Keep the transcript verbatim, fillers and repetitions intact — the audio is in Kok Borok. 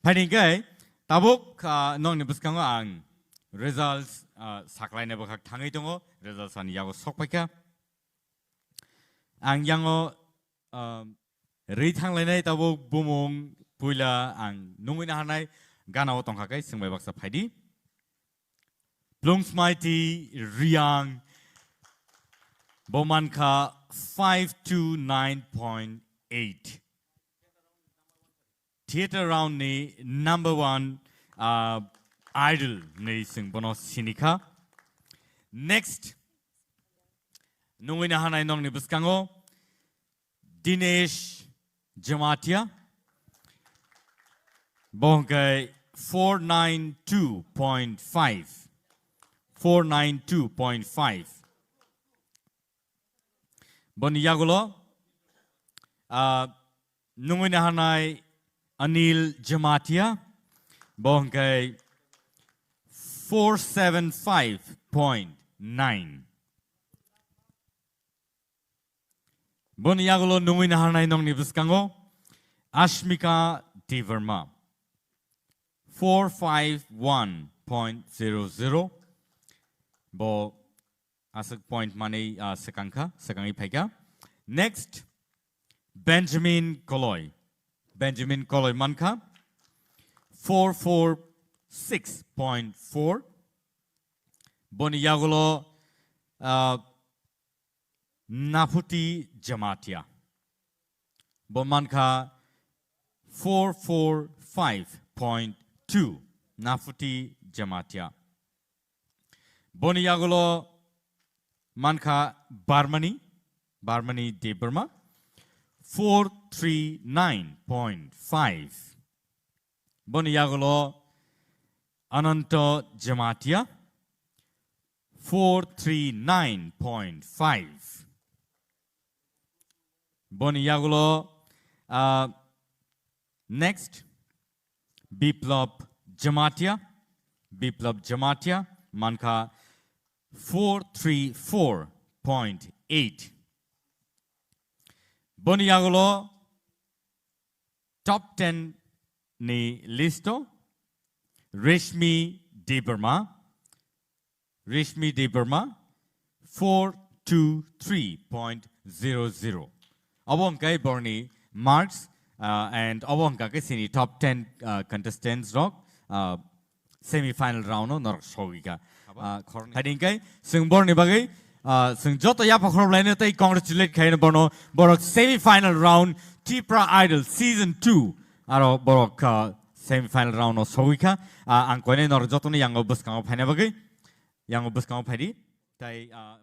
Phaidi hwnkhe tabuk, ah, nokni bwskango ang results, ah, saklaina bwkhak thangwi tongo, results ani yago sokpaikha. Ang yango, ah, rwi thanglainai tabuk bumung puila ang nungwi naharnai ganao tongkha khe swngbai baksa phaidi. Plungsmaiti Riang bo mankha five two nine point eight. Theatre round ni number one, ah, idol ni sing bono sinikha. Next, nungwi naharnai nokni bwskango Dinesh Jamatia. Bo hwnkhe four nine two point five. Four nine two point five. Boni yagulo, ah, nungwi naharnai Anil Jamatia, bo hwnkhe four seven five point nine. Boni yagulo nungwi naharnai nokni bwskango Ashmika Debbarma, four five one point zero zero. Bo aswk point manwi, ah, swkangkha, swkangwi phaikha. Next, Benjamin Koloi. Benjamin Koloi mankha four four six point four. Boni yagulo, ah, Naphuti Jamatia. Bo mankha four four five point two. Naphuti Jamatia. Boni yagulo mankha Barmani, Barmani Debbarma, four three nine point five. Boni yagulo Ananto Jamatia, four three nine point five. Boni yagulo, ah, next, Biplab Jamatia. Biplab Jamatia mankha four three four point eight. Boni yagulo top ten ni listo Reshmi Debbarma. Reshmi Debbarma, four two three point zero zero. Obo hwnkhe borni marks, uh, and obo hwnkha khe sini top ten, uh, contestants rok, uh, semi final round o norok sogwi kha. Ah, khoroknwi. Phaidi hwnkhe chwng borni bagwi, ah, chwng joto yapha khorop laino tei congratulate khaino bono, borok semi final round Tipra Idol season two aro borok, ah, semi final round o sogwi kha. Ah, ang koinai norok jotono yango bwskango phaina bagwi, yango bwskango phaidi. Tai, ah,